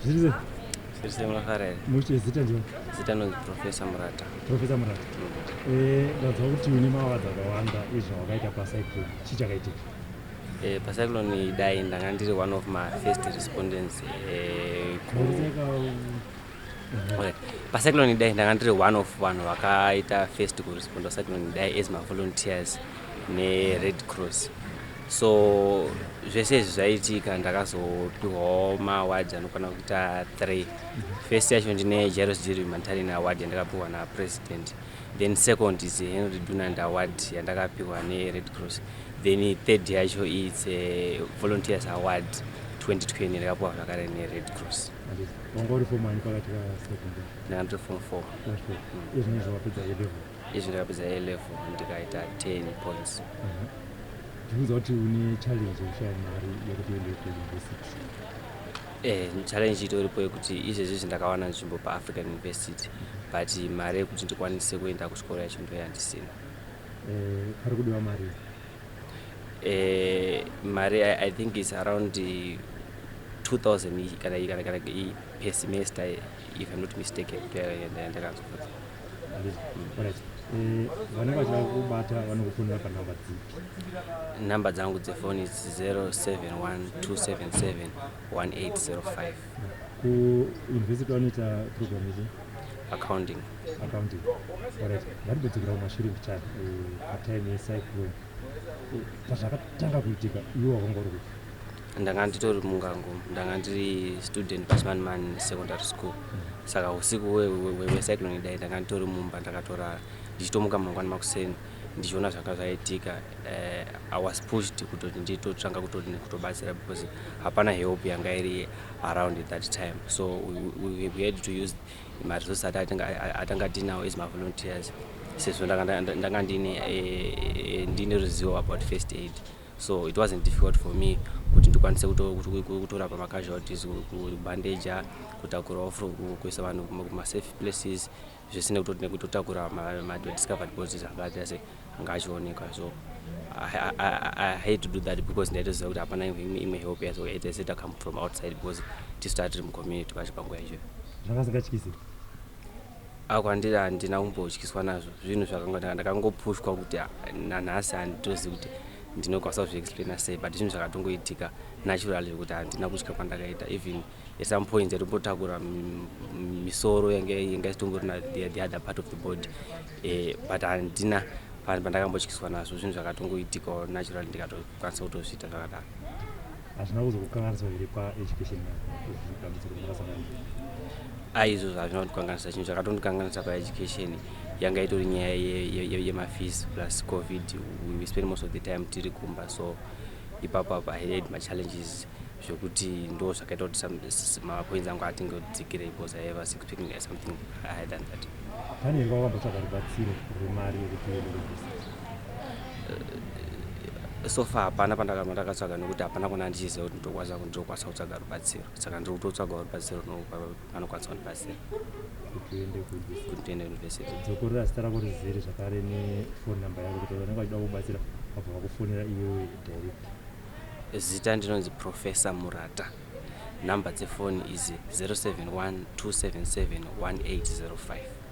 Zviri sei? Zviri sei, munofara here? Mushe, zita ndiani? Zita nonzi Professor Murata. Professor Murata. Ndanzwa kuti une maawards akawanda ezvawakaita pacyclone. Chii chakaitika? Pacyclone Idai ndanga ndiri one of my first respondents. Alright. Pacyclone Idai ndanga ndiri one of vanhu vakaita first kuresponda cyclone Idai as mavolunteers neRed Cross. So zvese izvi zvaitika, ndakazopiwawo maawards anokwana kuita three. First yacho ndine Jairos Jiri Humanitarian Award yandakapiwa napresident. Then second is Henry Dunant Award yandakapiwa neRed Cross. Then third yacho is a Volunteers Award 2020 yandakapiwa zvakare neRed Cross. Handiti wanga uri form ani pakati pasecondary? Ndanga ndiri form 4. Class 4. Izvi nezvo wapedza A level? Izvi ndakapedza A level, ndikaita 10 points. Ndikuudza kuti une challenge yekushaya mari yekuti uende kuuniversity. Challenge itoripo yekuti izvezvi ndakawana nzvimbo paAfrican University, but mari yekuti ndikwanise kuenda kuchikoro yacho ndo yandisina. Pari kudiwa mari? Mari I think is around 2000 kana per semester, if I'm not mistaken, ndoyandakanzwa. Handiti, alright. Vanenge vachida kubata vanokufonera panhamba dzipi? Nhamba dzangu dzefoni is 071 277 1805. Kuuniversity vanoita program ichi? Accounting. Accounting, alright. Ngatimbodzokera kumashure mbichana, patime yecyclone. Pazvakatanga kuitika, iwe wakanga uri kupi? Ndanga nditori muNgangu. Ndanga ndiri student paChimanimani Secondary School. Saka usiku hwecyclone Idai ndanga nditori mumba, ndakatorara. Ndichitomuka mangwani makuseni ndichiona zvanga zvaitika, I was pushed kutoti nditotanga kutobatsira because hapana help yanga iri around at that time. So we had to use maresources atanga tinawo as mavolunteers, sezvo ndanga ndine ruzivo about first aid. So it wasn't difficult for me kuti ndikwanise kutorapa macasualties, kubandeja, kutakurawo, kuisa vanhu kumasafe places, zvese nekutotakura madiscovered bodies anga aita se anga achionekwa. So I had to do that because ndaitoziva kuti hapana imwe help yazoita seta come from outside, because tisu tava tiri mucommunity pacho panguva ichoyo. Zvanga zvingatyisi? Akwandiri handina kumbotyiswa nazvo. Zvinhu zvakanga ndakangopushwa kuti nanhasi handitozivi kuti ndinokwanisa kuzviexplaina sei, but zvinhu zvakatongoitika naturally zvekuti handina kutya kwandakaita. Even at some point ndaitombotakura misoro yanga isitombori the other part of the body, but handina pandakambotyiswa nazvo. Zvinhu zvakatongoitikawo naturally, ndikatokwanisa kutozviita zvakadaro. Hazvina kuzokukanganiswa here paeducation yako, dambudziko ramakasangana? Aizvozvo hazvina kundikanganisa. Chinhu chakatondikanganisa paeducation yanga itori nyaya yemafees plus COVID. We spend most of the time tiri kumba, so ipapo apo I had machallenges zvekuti ndo zvakaita kuti mapoints angu atingodzikirei, because I was expecting something higher than that. Pane here kwawakambotsvaga rubatsiro rwemari yekuti uende kuuniversity? So far hapana pandakatsvaga, nekuti hapana kuna ndichiziva kuti ndokwanisa kutsvaga rubatsiro. Saka ndiri kutotsvagawo rubatsiro vanokwanisa kundibatsira. Kuti uende kuuniversity. Kuti ndiende university. Dzokorora zita rako rizere zvakare nefone number yako, kuti vanenge vachida kubatsira vabva vakufonera iwewe direct. Zita ndinonzi Professor Murata. Nhamba dzefoni is 071 277 1805.